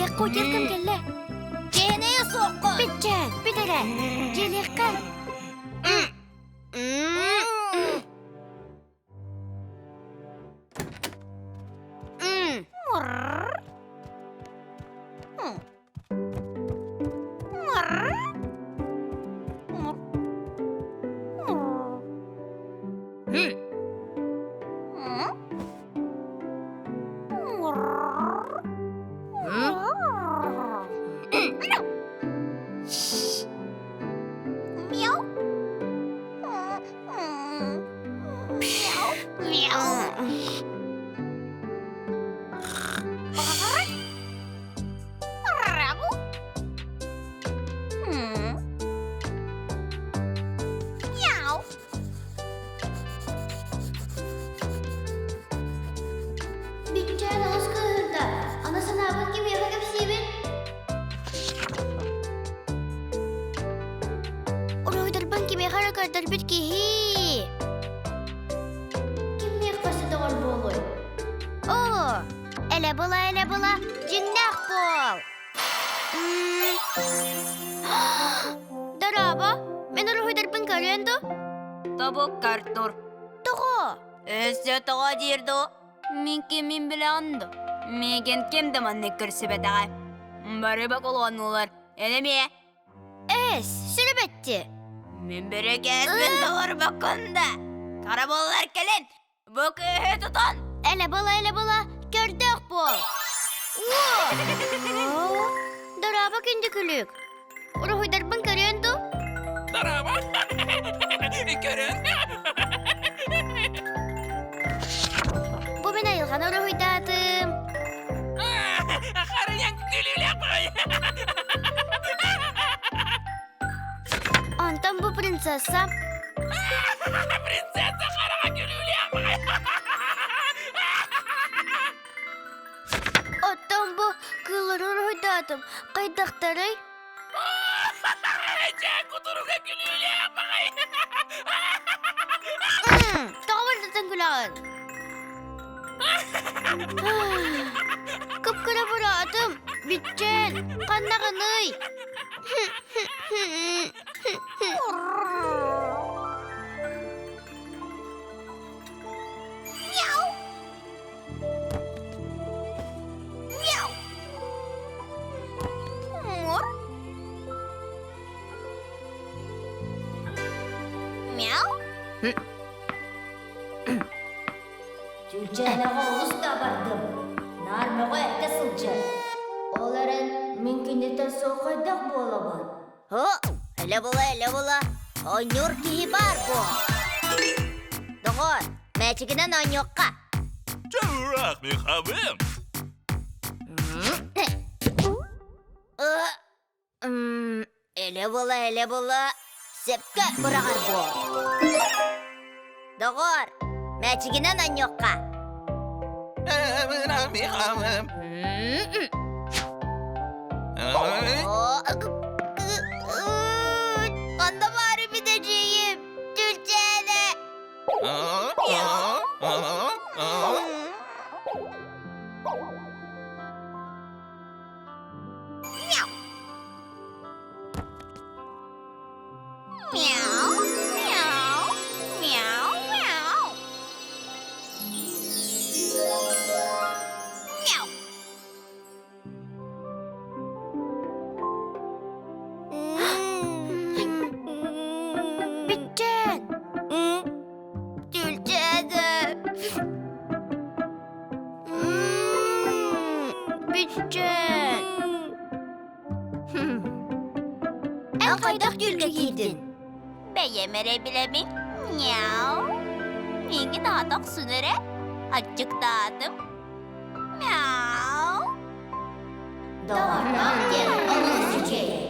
Дьиэлиэххэ утуйар кэм кэллэ. Дьиэнэйэ суоххун. Бүтчээн, бүт эрэ. Дьиэлиэххэ. Мяу. Мяу. Мяу. Мяу. Биччээн олус кыыһырда. Аны санаабын кимиэхэ кэпсиибин? Уруһуйдарбын кимиэхэ эрэ көрдөрбүт киһи. Кимниэх көрсө доҕор буолуой? Оо, элэ була, элэ була, дьиҥнээх буол! Дорообо, мин уруһуйдарбын көрүөн дуу? Тобук картур. Тоҕо? Өссө тоҕо диир дуу? Мин киммин билэҕин дуу? Миигин ким да маннык көрсүбэтэҕэ. Бары бокулуоннулар. Эн эмиэ. Эс, сүлүбэтти. Мин бөрөкөөспүн толорбоккун да. Караболлар кэлин, Бу кыыһы тутун! Элэ була, элэ була, көрдөөх буол! Дорообо күндү күлүк! Уруһуйдарбын көрүөн дуу? Дорообо! Көрөн! Бу мин айылҕаны уруһуйдаатым. Харыйан күлүүлээх баҕайы! Онтон бу принцесса Принцесса хараҕа күлүүлээх Оттон бу кыыллары уруһуйдаатым. Хайдахтарый? Дьэ, кутуруга күлүүлээх баҕайы. Тоҕо барытын күлэҕин? Кып-кыра бураатым. Бүтчээн, ханнаҕыный? Мяу! Мяу! Мур? Мяу? Түлчээнэҕэ олус да абардым, наар мөҕө-этэ сылдьар. Ол эрэн мин киниттэн суох хайдах буолабын? Һо, элэ була, элэ була, оонньуур киһи баар буо. Доҕоор, мээчигинэн оонньуохха. Чураах Михабым! Элэ була, элэ була, сөпкө быраҕар буо. Доҕоор, мээчигинэн оонньуохха. Михабым! Ханна баар эбит эдьиийим? Түлчээнэ! Мяу! Мяу, мяу, мяу, мяу. Мяу. Бүтчээн! Түлчээнэ. Бүтчээн! Эн хайдах түүлгэ киирдин? Бэйэм эрэ билэбин. Мяу. Миигин аата охсун эрэ. Аччыктаатым. Мяу. Доҕордоох диэн олус үчүгэй.